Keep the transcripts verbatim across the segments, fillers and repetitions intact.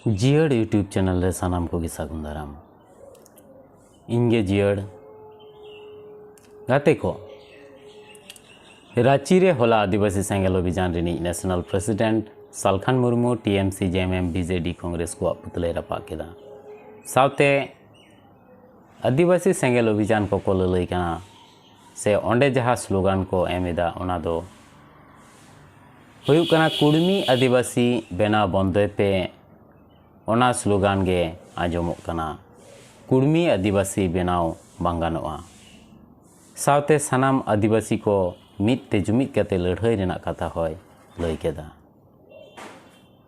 ᱡᱤᱭᱟᱹᱲ YouTube channel ᱨᱮ ᱥᱟᱱᱟᱢ ᱠᱚᱜᱮ ᱥᱟᱹᱜᱩᱱ ᱫᱟᱨᱟᱢ᱾ ᱤᱧ ᱜᱮ ᱡᱤᱭᱟᱹᱲ᱾ ᱜᱟᱛᱮ ᱠᱚ, ᱨᱟᱸᱪᱤ ᱨᱮ ᱦᱚᱞᱟ ᱟᱹᱫᱤᱵᱟᱹᱥᱤ ᱥᱮᱸᱜᱮᱞ ᱚᱵᱷᱤᱡᱟᱱ ᱨᱤᱱᱤᱡ national president Salkhan Murmu TMC JMM BJD Congress ᱠᱚᱣᱟᱜ ᱯᱩᱛᱞᱟᱹᱭ ᱨᱟᱯᱟᱜ ᱠᱮᱫᱟ᱾ ᱥᱟᱶᱛᱮ ᱟᱹᱫᱤᱵᱟᱹᱥᱤ ᱥᱮᱸᱜᱮᱞ ᱚᱵᱷᱤᱡᱟᱱ ᱠᱚᱠᱚ ᱞᱟᱹᱞᱟᱹᱭ ᱠᱟᱱᱟ, ᱥᱮ ᱚᱸᱰᱮ ᱡᱟᱦᱟᱸ ᱥᱞᱳᱜᱟᱱ ᱠᱚ ᱮᱢ ᱮᱫᱟ, ᱚᱱᱟ ᱫᱚ ᱦᱩᱭᱩᱜ ᱠᱟᱱᱟ, "ᱠᱩᱲᱢᱤ ᱟᱹᱫᱤᱵᱟᱹᱥᱤ ᱵᱮᱱᱟᱣ ᱵᱚᱱᱫᱚᱭ ᱯᱮ", ᱚᱱᱟ ᱥᱞᱳᱜᱟᱱ ᱜᱮ ᱟᱸᱡᱚᱢᱚᱜ ᱠᱟᱱᱟ, "ᱠᱩᱲᱢᱤ ᱟᱹᱫᱤᱵᱟᱹᱥᱤ ᱵᱮᱱᱟᱣ ᱵᱟᱝ ᱜᱟᱱᱚᱜᱼᱟ"᱾ ᱥᱟᱶᱛᱮ ᱥᱟᱱᱟᱢ ᱟᱹᱫᱤᱵᱟᱹᱥᱤ ᱠᱚ ᱢᱤᱫ ᱛᱮ ᱡᱩᱢᱤᱫ ᱠᱟᱛᱮ ᱞᱟᱹᱲᱦᱟᱹᱭ ᱨᱮᱱᱟᱜ ᱠᱟᱛᱷᱟ ᱦᱚᱸᱭ ᱞᱟᱹᱭ ᱠᱮᱫᱟ᱾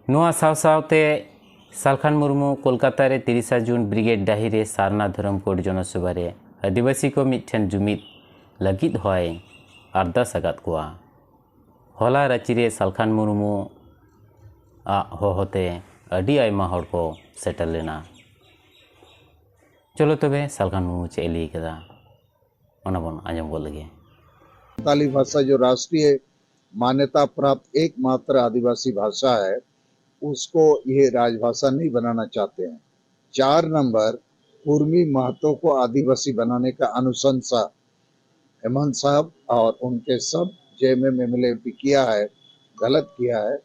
ᱱᱚᱣᱟ ᱥᱟᱶ ᱥᱟᱶᱛᱮ ᱥᱟᱞᱠᱷᱟᱱ ᱢᱩᱨᱢᱩ ᱠᱳᱞᱠᱟᱛᱟ ᱨᱮ ᱛᱤᱨᱤᱥᱟ ᱡᱩᱱ ᱵᱨᱤᱜᱮᱰ ᱰᱟᱹᱦᱤ ᱨᱮ ᱥᱟᱨᱱᱟ ᱫᱷᱚᱨᱚᱢ ᱠᱳᱰ ᱡᱚᱱᱚᱥᱚᱵᱷᱟ ᱨᱮ ᱟᱹᱫᱤᱵᱟᱹᱥᱤ ᱠᱚ ᱢᱤᱫᱴᱷᱮᱱ ᱡᱩᱢᱤᱫ ᱞᱟᱹᱜᱤᱫ ᱦᱚᱸᱭ ᱟᱨᱫᱟᱥ ᱟᱠᱟᱫ ᱠᱚᱣᱟ᱾ ᱦᱚᱞᱟ ᱨᱟᱸᱪᱤ ᱨᱮ ᱥᱟᱞᱠᱷᱟᱱ ᱢᱩᱨᱢᱩ ᱟᱜ ᱦᱚᱦᱚᱛᱮ ᱟᱹᱰᱤ ᱟᱭᱢᱟ ᱦᱚᱲ ᱠᱚ ᱥᱮᱴᱮᱨ ᱞᱮᱱᱟ᱾ ᱪᱚᱞᱚ ᱛᱚᱵᱮ ᱥᱟᱞᱠᱷᱟᱱ ᱢᱩᱨᱢᱩ ᱪᱮᱫ ᱮ ᱞᱟᱹᱭ ᱠᱮᱫᱟ, ᱚᱱᱟ ᱵᱚᱱ ᱟᱸᱡᱚᱢ ᱜᱚᱫ ᱞᱮᱜᱮ᱾ संताली भाषा जो राष्ट्रीय मान्यता प्राप्त एकमात्र आदिवासी भाषा है, उसको ये राजभाषा नहीं बनाना चाहते हैं। चार नंबर, कुर्मी महतो को आदिवासी बनाने का अनुशंसा हेमंत साहब और उनके सब जेएमएम एमएलए भी किया है, गलत किया है।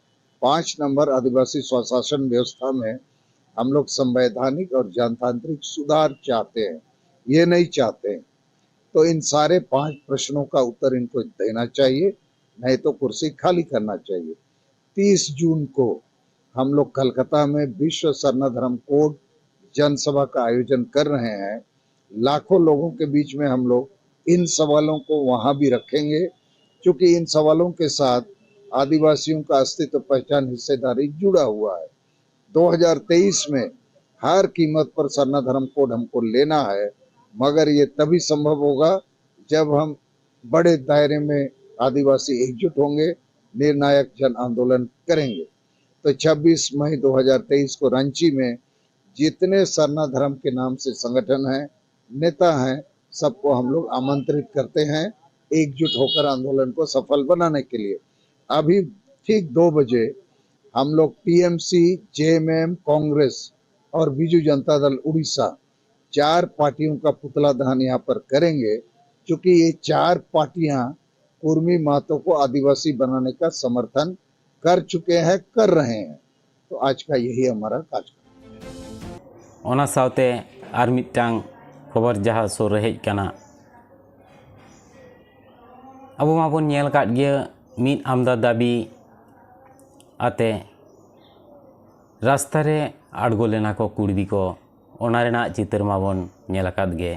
पाँच नंबर, आदिवासी स्वशासन व्यवस्था में हम लोग संवैधानिक और जनतांत्रिक सुधार चाहते हैं, ये नहीं चाहते हैं। तो इन सारे पांच प्रश्नों का उत्तर इनको देना चाहिए, नहीं तो कुर्सी खाली करना चाहिए। तीस जून को हम लोग कलकत्ता में विश्व सरना धर्म कोड जनसभा का आयोजन कर रहे हैं। लाखों लोगों के बीच में हम लोग इन सवालों को वहां भी रखेंगे, क्योंकि इन सवालों के साथ आदिवासियों का अस्तित्व, पहचान, हिस्सेदारी जुड़ा हुआ है। दो हज़ार तेईस में हर कीमत पर सरना धर्म कोड हमको लेना है, मगर ये तभी संभव होगा जब हम बड़े दायरे में आदिवासी एकजुट होंगे, निर्णायक जन आंदोलन करेंगे। तो छब्बीस मई दो हज़ार तेईस को रांची में जितने सरना धर्म के नाम से संगठन हैं, नेता हैं, सबको हम लोग आमंत्रित करते हैं एकजुट होकर आंदोलन को सफल बनाने के लिए। अभी ठीक दो बजे हम लोग टीएमसी, जेएमएम, कांग्रेस और बीजू जनता दल उड़ीसा, चार पार्टियों का पुतला दहन यहाँ पर करेंगे, क्योंकि ये चार पार्टियां कुर्मी महतो को आदिवासी बनाने का समर्थन कर चुके हैं, कर रहे हैं। तो आज का यही हमारा कार्यक्रम। ᱚᱱᱟ ᱥᱟᱶᱛᱮ ᱟᱨ ᱢᱤᱫᱴᱟᱝ ᱠᱷᱚᱵᱚᱨ ᱡᱟᱦᱟᱸ ᱥᱩᱨ ᱨᱮ ᱦᱮᱡ ᱠᱟᱱᱟ, ᱟᱵᱚ ᱢᱟᱵᱚᱱ ᱧᱮᱞ ᱟᱠᱟᱫ ᱜᱮᱭᱟ, ᱢᱤᱫ ᱟᱢᱫᱟ ᱫᱟᱹᱵᱤ ᱟᱛᱮ ᱨᱟᱥᱛᱟ ᱨᱮ ᱟᱬᱜᱚ ᱞᱮᱱᱟ ᱠᱚ ᱠᱩᱲᱵᱤ ᱠᱚ, ᱚᱱᱟ ᱨᱮᱱᱟᱜ ᱪᱤᱛᱟᱹᱨ ᱢᱟᱵᱚᱱ ᱧᱮᱞ ᱟᱠᱟᱫ ᱜᱮ᱾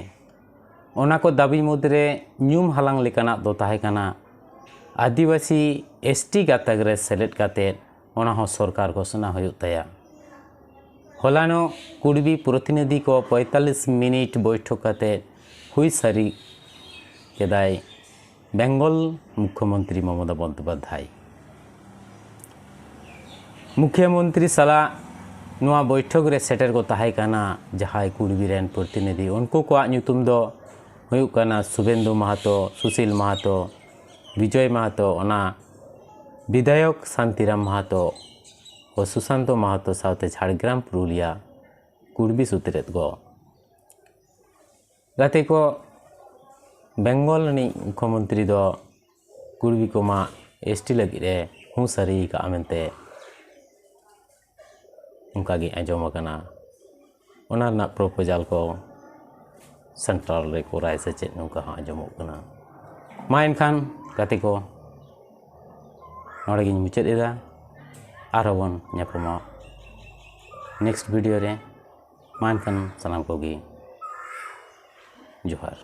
ᱚᱱᱟ ᱠᱚ ᱫᱟᱹᱵᱤ ᱢᱩᱫᱽᱨᱮ ᱧᱩᱢ ᱦᱟᱞᱟᱝ ᱞᱮᱠᱟᱱᱟᱜ ᱫᱚ ᱛᱟᱦᱮᱸ ᱠᱟᱱᱟ ᱟᱹᱫᱤᱵᱟᱹᱥᱤ ᱮᱥᱴᱤ ᱜᱟᱛᱟᱠ ᱨᱮ ᱥᱮᱞᱮᱫ ᱠᱟᱛᱮ ᱚᱱᱟ ᱦᱚᱸ ᱥᱚᱨᱠᱟᱨ ᱜᱷᱳᱥᱚᱱᱟ ᱦᱩᱭᱩᱜ ᱛᱟᱭᱟ᱾ ᱦᱚᱞᱟᱱᱚᱜ ᱠᱩᱲᱵᱤ ᱯᱨᱚᱛᱤᱱᱤᱫᱷᱤ ᱠᱚ ᱯᱚᱸᱭᱛᱟᱞᱞᱤᱥ ᱢᱤᱱᱤᱴ ᱵᱳᱭᱴᱷᱚᱠ ᱠᱟᱛᱮ ᱦᱩᱭ ᱥᱟᱹᱨᱤ ᱠᱮᱫᱟᱭ ᱵᱮᱝᱜᱚᱞ ᱢᱩᱠᱷᱭᱚᱢᱚᱱᱛᱨᱤ ᱢᱚᱢᱚᱛᱟ ᱵᱚᱱᱫᱳᱯᱟᱫᱽᱫᱷᱟᱭ᱾ ᱢᱩᱠᱷᱭᱚᱢᱚᱱᱛᱨᱤ ᱥᱟᱞᱟᱜ ᱱᱚᱣᱟ ᱵᱳᱭᱴᱷᱚᱠ ᱨᱮ ᱥᱮᱴᱮᱨ ᱠᱚ ᱛᱟᱦᱮᱸ ᱠᱟᱱᱟ ᱡᱟᱦᱟᱸᱭ ᱠᱩᱲᱵᱤ ᱨᱮᱱ ᱯᱨᱚᱛᱤᱱᱤᱫᱷᱤ, ᱩᱱᱠᱩ ᱠᱚᱣᱟᱜ ᱧᱩᱛᱩᱢ ᱫᱚ ᱦᱩᱭᱩᱜ ᱠᱟᱱᱟ ᱥᱩᱵᱮᱱᱫᱩ ᱢᱟᱦᱟᱛᱚ, ᱥᱩᱥᱤᱞ ᱢᱟᱦᱟᱛᱚ, ᱵᱤᱡᱚᱭ ᱢᱟᱦᱟᱛᱚ, ᱚᱱᱟ ᱵᱤᱫᱷᱟᱭᱚᱠ ᱥᱟᱱᱛᱤᱨᱟᱢ ᱢᱟᱦᱟᱛᱚ ᱚ ᱥᱩᱥᱟᱱᱛᱚ ᱢᱟᱦᱟᱛᱚ ᱥᱟᱶᱛᱮ ᱡᱷᱟᱲᱜᱨᱟᱢ ᱯᱩᱨᱩᱞᱤᱭᱟ ᱠᱩᱲᱵᱤ ᱥᱩᱛᱨᱮᱛ ᱠᱚ᱾ ᱜᱟᱛᱮ ᱠᱚ, ᱵᱮᱝᱜᱚᱞ ᱨᱤᱱᱤᱡ ᱢᱩᱠᱷᱭᱚᱢᱚᱱᱛᱨᱤ ᱫᱚ ᱠᱩᱲᱵᱤ ᱠᱚᱢᱟ ᱮᱥᱴᱤ ᱞᱟᱹᱜᱤᱫ ᱮ ᱦᱩᱸᱥᱟᱹᱨᱤ ᱟᱠᱟᱫᱼᱟ ᱢᱮᱱᱛᱮ ᱚᱱᱠᱟ ᱜᱮ ᱟᱸᱡᱚᱢ ᱟᱠᱟᱱᱟ᱾ ᱚᱱᱟ ᱨᱮᱱᱟᱜ ᱯᱨᱚᱯᱳᱡᱟᱞ ᱠᱚ ᱥᱮᱱᱴᱨᱟᱞ ᱨᱮ ᱠᱚᱨᱟᱭ ᱥᱮ ᱪᱮᱫ, ᱱᱚᱝᱠᱟ ᱦᱚᱸ ᱟᱸᱡᱚᱢᱚᱜ ᱠᱟᱱᱟ᱾ ᱢᱟ ᱮᱱᱠᱷᱟᱱ ᱜᱟᱛᱮ ᱠᱚ, ᱱᱚᱰᱮ ᱜᱤᱧ ᱢᱩᱪᱟᱹᱫ ᱮᱫᱟ᱾ ᱟᱨᱦᱚᱸ ᱵᱚᱱ ᱧᱟᱯᱟᱢᱟ ᱱᱮᱠᱥᱴ ᱵᱷᱤᱰᱤᱭᱳ ᱨᱮ᱾ ᱢᱟ ᱮᱱᱠᱷᱟᱱ ᱥᱟᱱᱟᱢ ᱠᱚᱜᱮ ᱡᱚᱦᱟᱨ᱾